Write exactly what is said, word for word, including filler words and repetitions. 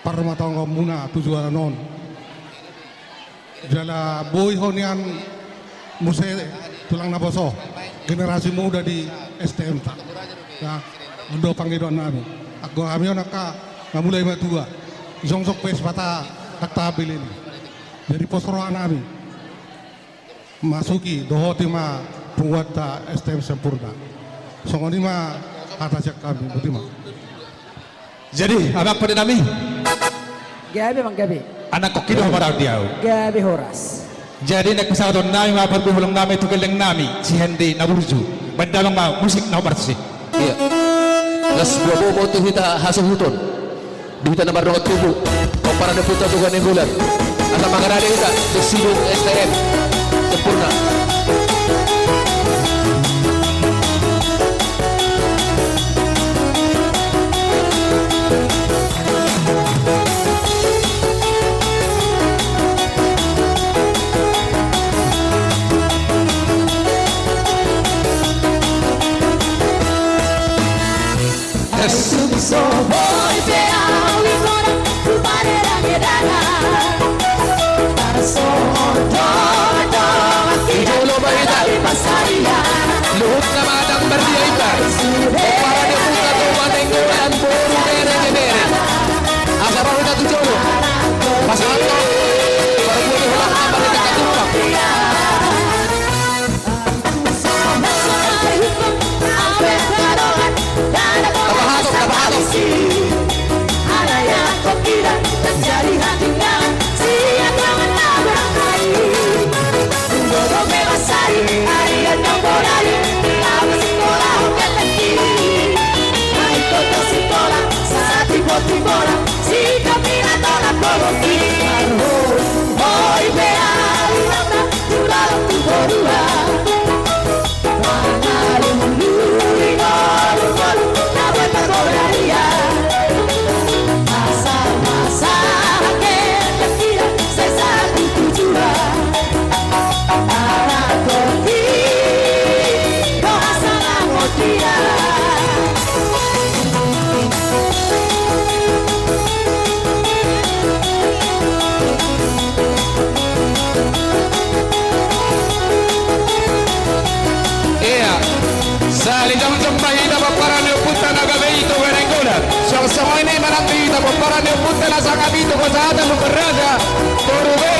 parmatonggonmuna tu joloan on. Jala boi ho nian muse tulang naposo, generasi muda di S T M ta. Ya, on do pangidoan nami. Anggo hami on angka na mulai matua, jongjong pe sipata angka tabeleni. Jadi pos roha nami masuki dohot i ma punguanta S T M Sempurna. Songon i ma hata sian hami, boti ma. Jadi, amang pande nami. Gabe, amang, gabe. Anak koki do hamaraon di au. Gabe horas. Jadi, naeng pasahaton nami ma parbue holong nami tu gelleng nami, si Hende na burju. Baen damang ma musik na hombar tusi. Iya. Las buabou ma tu hita hasuhuton. Di hita na mardongan tubu, pomparan ni ompunta Toga Nainggolan. Asa mangarade hita di sidung S T M Sempurna. Di jolo ma hita. Luhut na madang mardia hita. Pomparan ni ompunta Toga Nainggolan, boru, bere, bebere. Asa ro hita tu jolo. Pasahathon parbue ni holong nami, marhite angka tumpang. Tapahatok, tapahatok. Ia, sahali jongjong ma hita pomparan ni ompunta na gabe i Toga Nainggolan. Songon i ma nang di hita pomparan ni ompunta na sangap i Toga Sahata Lumban Raja, boru, bere,